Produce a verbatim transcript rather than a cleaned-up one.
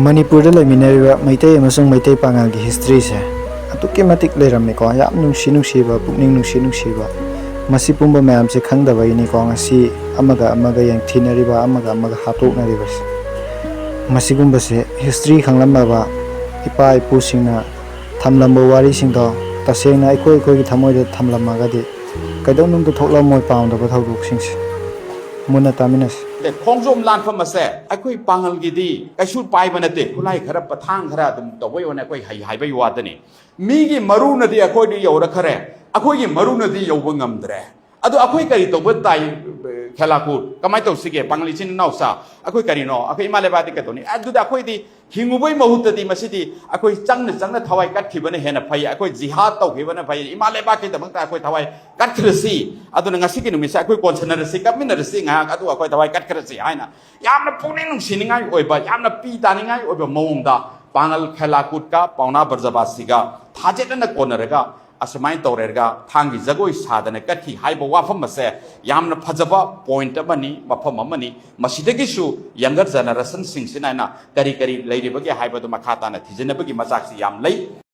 ꯃꯅꯤꯄꯨꯔꯗ ꯂꯩꯃꯤꯟꯅꯔꯤꯕ ꯃꯩꯇꯩ ꯑꯃꯁꯨꯡ ꯃꯩꯇꯩ ꯄꯥꯉꯜꯒꯤ ꯍꯤꯁꯇ꯭ꯔꯤꯁꯦ ꯑꯗꯨꯛꯀꯤ ꯃꯇꯤꯛ ꯂꯩꯔꯝꯃꯤꯀꯣ꯫ ꯌꯥꯝ ꯅꯨꯡꯁꯤ ꯅꯨꯡꯁꯤꯕ, ꯄꯨꯛꯅꯤꯡ ꯅꯨꯡꯁꯤ ꯅꯨꯡꯁꯤꯕ꯫ ꯃꯁꯤ ꯄꯨꯝꯕ ꯃꯌꯥꯝꯁꯦ ꯈꯪꯗꯕꯒꯤꯅꯤꯀꯣ ꯉꯁꯤ ꯑꯃꯒ ꯑꯃꯒ ꯌꯦꯡꯊꯤꯅꯔꯤꯕ, ꯑꯃꯒ ꯑꯃꯒ ꯍꯥꯠꯇꯣꯛꯅꯔꯤꯕꯁꯦ꯫ ꯃꯁꯤꯒꯨꯝꯕꯁꯦ ꯍꯤꯁꯇ꯭ꯔꯤ ꯈꯪꯂꯝꯃꯕ ꯏꯄꯥ ꯏꯄꯨꯁꯤꯡꯅ ꯊꯝꯂꯝꯕ ꯋꯥꯔꯤꯁꯤꯡꯗꯣ ꯇꯁꯦꯡꯅ ꯑꯩꯈꯣꯏ ꯑꯩꯈꯣꯏꯒꯤ ꯊꯃꯣꯏꯗ ꯊꯝꯂꯝꯃꯒꯗꯤ ꯀꯩꯗꯧꯅꯨꯡꯗ ꯊꯣꯛꯂꯝꯃꯣꯏ ꯄꯥꯝꯗꯕ ꯊꯧꯗꯣꯛꯁꯤꯡꯁꯦ꯫ ꯃꯨꯟꯅ ꯇꯥꯃꯤꯟꯅꯁꯤ꯫ ꯈꯣꯡꯖꯣꯝ ꯂꯥꯟꯐꯝ ꯑꯁꯦ ꯑꯩꯈꯣꯏ ꯄꯥꯉꯜꯒꯤꯗꯤ ꯀꯩꯁꯨ ꯄꯥꯏꯕ ꯅꯠꯇꯦ, ꯈꯨꯠꯂꯥꯏ ꯈꯔ ꯄꯊꯥꯡ ꯈꯔ ꯑꯗꯨꯝ ꯇꯧꯕꯩ ꯋꯥꯅꯤ, ꯑꯩꯈꯣꯏ ꯍꯩ ꯍꯥꯏꯕꯩ ꯋꯥꯗꯅꯤ꯫ ꯃꯤꯒꯤ ꯃꯔꯨꯅꯗꯤ ꯑꯩꯈꯣꯏꯗ ꯌꯧꯔꯛꯈꯔꯦ, ꯑꯩꯈꯣꯏꯒꯤ ꯃꯔꯨꯅꯗꯤ ꯌꯧꯕ ꯉꯝꯗ꯭ꯔꯦ꯫ ꯑꯗꯣ ꯑꯩꯈꯣꯏ ꯀꯔꯤ ꯇꯧꯕ ꯇꯥꯏ? ꯈꯦꯂꯥꯀꯨꯠ ꯀꯃꯥꯏꯅ ꯇꯧꯁꯤꯒꯦ? ꯄꯥꯉꯜ ꯏꯆꯤꯟ ꯏꯅꯥꯎꯁꯥ, ꯑꯩꯈꯣꯏ ꯀꯔꯤꯅꯣ? ꯑꯩꯈꯣꯏ ꯏꯃꯥ ꯂꯩꯕꯥꯛꯇꯤ ꯀꯩꯗꯧꯅꯤ? ꯑꯗꯨꯗ ꯑꯩꯈꯣꯏꯗꯤ ꯍꯤꯡꯉꯨꯕꯩ ꯃꯍꯨꯠꯇꯗꯤ ꯃꯁꯤꯗꯤ ꯑꯩꯈꯣꯏ ꯆꯪꯅ ꯆꯪꯅ ꯊꯋꯥꯏ ꯀꯠꯈꯤꯕꯅ ꯍꯦꯟꯅ ꯐꯩ, ꯑꯩꯈꯣꯏ ꯖꯤꯍꯥꯗ ꯇꯧꯈꯤꯕꯅ ꯐꯩ, ꯏꯃꯥ ꯂꯩꯕꯥꯛꯀꯤꯗꯃꯛꯇ ꯑꯩꯈꯣꯏ ꯊꯋꯥꯏ ꯀꯠꯈ꯭ꯔꯁꯤ꯫ ꯑꯗꯨꯅ ꯉꯁꯤꯒꯤ ꯅꯨꯃꯤꯠꯁꯦ ꯑꯩꯈꯣꯏ ꯀꯣꯟꯁꯤꯟꯅꯔꯁꯤ, ꯀꯞꯃꯤꯟꯅꯔꯁꯤ ꯉꯥꯏꯍꯥꯛ, ꯑꯗꯨꯒ ꯑꯩꯈꯣꯏ ꯊꯋꯥꯏ ꯀꯠꯈ꯭ꯔꯁꯤ ꯍꯥꯏꯅ ꯌꯥꯝꯅ ꯄꯨꯛꯅꯤꯡ ꯅꯨꯡꯁꯤꯅꯤꯡꯉꯥꯏ ꯑꯣꯏꯕ, ꯌꯥꯝꯅ ꯄꯤ ꯇꯥꯅꯤꯡꯉꯥꯏ ꯑꯣꯏꯕ ꯃꯑꯣꯡꯗ ꯄꯥꯉꯜ ꯈꯦꯂꯥꯀꯨꯠꯀ ꯄꯥꯎꯅꯥ ꯕ꯭ꯔꯖꯕꯥꯁꯤꯒ ꯊꯥꯖꯦꯠꯅꯅ ꯀꯣꯟꯅꯔꯒ ꯑꯁꯨꯃꯥꯏꯅ ꯇꯧꯔꯦꯔꯒ ꯊꯥꯡꯒꯤ ꯖꯒꯣꯏ ꯁꯥꯗꯅ ꯀꯠꯈꯤ ꯍꯥꯏꯕ ꯋꯥꯐꯝ ꯑꯁꯦ ꯌꯥꯝꯅ ꯐꯖꯕ ꯄꯣꯏꯟꯠ ꯑꯃꯅꯤ, ꯃꯐꯝ ꯑꯃꯅꯤ꯫ ꯃꯁꯤꯗꯒꯤꯁꯨ ꯌꯪꯒꯔ ꯖꯦꯅꯦꯔꯦꯁꯟꯁꯤꯡꯁꯤꯅ ꯍꯥꯏꯅ ꯀꯔꯤ ꯀꯔꯤ ꯂꯩꯔꯤꯕꯒꯦ ꯍꯥꯏꯕꯗꯨ ꯃꯈꯥ ꯇꯥꯅ ꯊꯤꯖꯤꯟꯅꯕꯒꯤ ꯃꯆꯥꯛꯁꯤ ꯌꯥꯝ ꯂꯩ꯫